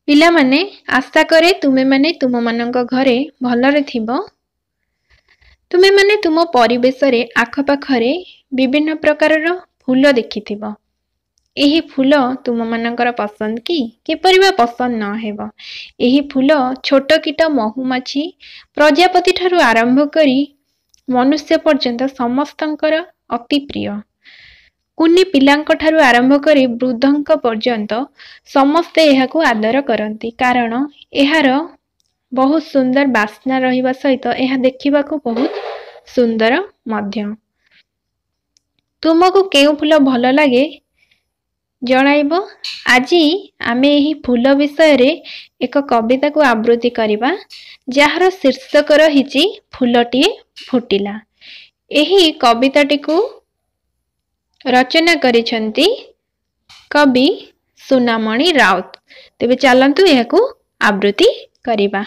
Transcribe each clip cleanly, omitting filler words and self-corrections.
ପିଲାମାନେ, ଆଶା କରେ ତୁମେମାନେ ତୁମମାନଙ୍କ ଘରେ ଭଲରେ ଥିବ। ତୁମେମାନେ ତୁମ ପରିବେଶରେ ଆଖପାଖରେ ବିଭିନ୍ନ ପ୍ରକାରର ଫୁଲ ଦେଖିଥିବ। ଏହି ଫୁଲ ତୁମମାନଙ୍କର ପସନ୍ଦ କି? କିପରି ବା ପସନ୍ଦ ନ ହେବ? ଏହି ଫୁଲ ଛୋଟ କୀଟ, ମହୁମାଛି, ପ୍ରଜାପତି ଠାରୁ ଆରମ୍ଭ କରି ମନୁଷ୍ୟ ପର୍ଯ୍ୟନ୍ତ ସମସ୍ତଙ୍କର ଅତି ପ୍ରିୟ। କୁନି ପିଲାଙ୍କ ଠାରୁ ଆରମ୍ଭ କରି ବୃଦ୍ଧଙ୍କ ପର୍ଯ୍ୟନ୍ତ ସମସ୍ତେ ଏହାକୁ ଆଦର କରନ୍ତି, କାରଣ ଏହାର ବହୁତ ସୁନ୍ଦର ବାସ୍ନା ରହିବା ସହିତ ଏହା ଦେଖିବାକୁ ବହୁତ ସୁନ୍ଦର ମଧ୍ୟ। ତୁମକୁ କେଉଁ ଫୁଲ ଭଲ ଲାଗେ ଜଣାଇବ। ଆଜି ଆମେ ଏହି ଫୁଲ ବିଷୟରେ ଏକ କବିତାକୁ ଆବୃତ୍ତି କରିବା, ଯାହାର ଶୀର୍ଷକ ରହିଛି ଫୁଲଟିଏ ଫୁଟିଲା। ଏହି କବିତାଟିକୁ ରଚନା କରିଛନ୍ତି କବି ସୁନାମଣି ରାଉତ। ତେବେ ଚାଲନ୍ତୁ ଏହାକୁ ଆବୃତ୍ତି କରିବା।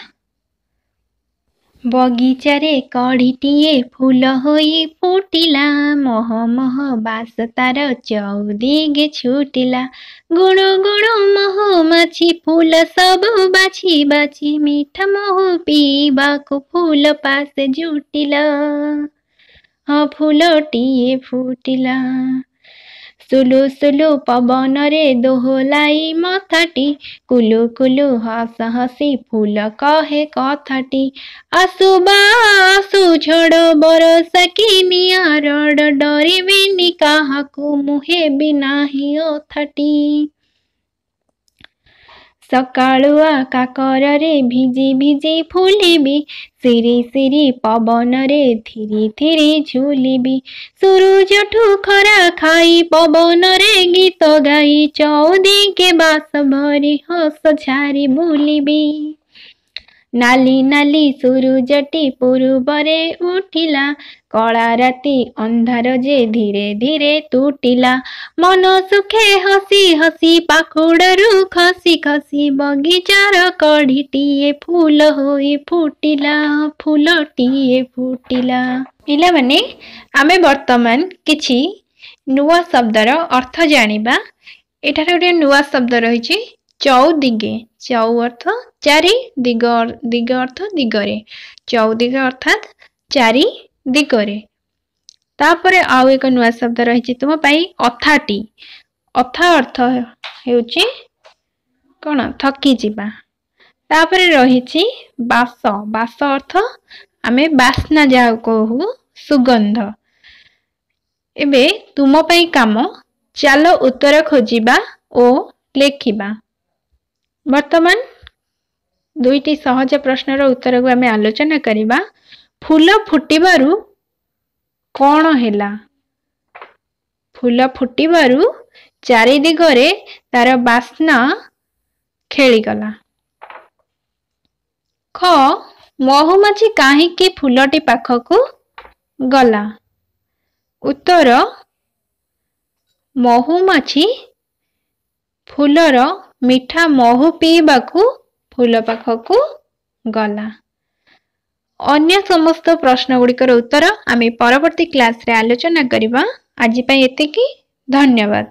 ବଗିଚାରେ କଢ଼ିଟିଏ ଫୁଲ ହୋଇ ଫୁଟିଲା, ମହ ମହ ବାସ ତାର ଚଉଦିଗେ ଛୁଟିଲା। ଗୁଣୁ ଗୁଣୁ ମହୁମାଛି ଫୁଲ ସବୁ ବାଛି ବାଛି, ମିଠା ମହୁ ପିଇବାକୁ ଫୁଲ ପାଶେ ଜୁଟିଲା। ହଁ, ଫୁଲଟିଏ ଫୁଟିଲା। ସୁଲୁ ସୁଲୁ ପବନରେ ଦୋହଲାଇ ମଥାଟି, କୁଲୁ କୁଲୁ ହସ ହସି ଫୁଲ କହେ କଥାଟି। ଆସୁ ବା ଆସୁ ଝଡ଼ ବରଷା କି ନିଆଁ ରଡ଼, ଡରିବିନି କାହାକୁ ମୁଁ ହେବି ନାହିଁ ଅଥାଟି। ସକାଳୁଆ କାକରରେ ଭିଜି ଭିଜି ଫୁଲିବି, ସିରି ସିରି ପବନରେ ଥିରି ଥିରି ଝୁଲିବି। ସୁରୁଜଠୁ ଖରା ଖାଇ ପବନରେ ଗୀତ ଗାଇ, ଚଉଦିଗେ ବାସ ଭରି ହସ ଝାରି ବୁଲିବି। ନାଲି ନାଲି ସୁରୁଜଟି ପୂରୁବରେ ଉଠିଲା, କଳା ରାତି ଅନ୍ଧାର ଯେ ଧୀରେ ଧୀରେ ତୁଟିଲା। ମନ ସୁଖେ ହସି ହସି ପାଖୁଡ଼ରୁ ଖସି ଖସି, ବଗିଚାର କଢ଼ିଟିଏ ଫୁଲ ହୋଇ ଫୁଟିଲା, ଫୁଲଟିଏ ଫୁଟିଲା। ପିଲାମାନେ, ଆମେ ବର୍ତ୍ତମାନ କିଛି ନୂଆ ଶବ୍ଦର ଅର୍ଥ ଜାଣିବା। ଏଠାରେ ଗୋଟିଏ ନୂଆ ଶବ୍ଦ ରହିଛି, ଚଉଦିଗେ। ଚଉ ଅର୍ଥ ଚାରି, ଦିଗ ଦିଗ ଅର୍ଥ ଦିଗରେ। ଚଉଦିଗ ଅର୍ଥାତ୍ ଚାରି ଦିଗରେ। ତାପରେ ଆଉ ଏକ ନୂଆ ଶବ୍ଦ ରହିଛି ତୁମ ପାଇଁ, ଅଥାଟି। ଅଥା ଅର୍ଥ ହେଉଛି କଣ? ଥକିଯିବା। ତାପରେ ରହିଛି ବାସ। ବାସ ଅର୍ଥ ଆମେ ବାସ୍ନା ଯାହାକୁ କହୁ, ସୁଗନ୍ଧ। ଏବେ ତୁମ ପାଇଁ କାମ, ଚାଲ ଉତ୍ତର ଖୋଜିବା ଓ ଲେଖିବା। ବର୍ତ୍ତମାନ ଦୁଇଟି ସହଜ ପ୍ରଶ୍ନର ଉତ୍ତରକୁ ଆମେ ଆଲୋଚନା କରିବା। ଫୁଲ ଫୁଟିବାରୁ କଣ ହେଲା? ଫୁଲ ଫୁଟିବାରୁ ଚାରିଦିଗରେ ତାର ବାସ୍ନା ଖେଳିଗଲା। ଖ, ମହୁମାଛି କାହିଁକି ଫୁଲଟି ପାଖକୁ ଗଲା? ଉତ୍ତର, ମହୁମାଛି ଫୁଲର ମିଠା ମହୁ ପିଇବାକୁ ଫୁଲ ପାଖକୁ ଗଲା। ଅନ୍ୟ ସମସ୍ତ ପ୍ରଶ୍ନ ଗୁଡ଼ିକର ଉତ୍ତର ଆମେ ପରବର୍ତ୍ତୀ କ୍ଲାସରେ ଆଲୋଚନା କରିବା। ଆଜି ପାଇଁ ଏତିକି, ଧନ୍ୟବାଦ।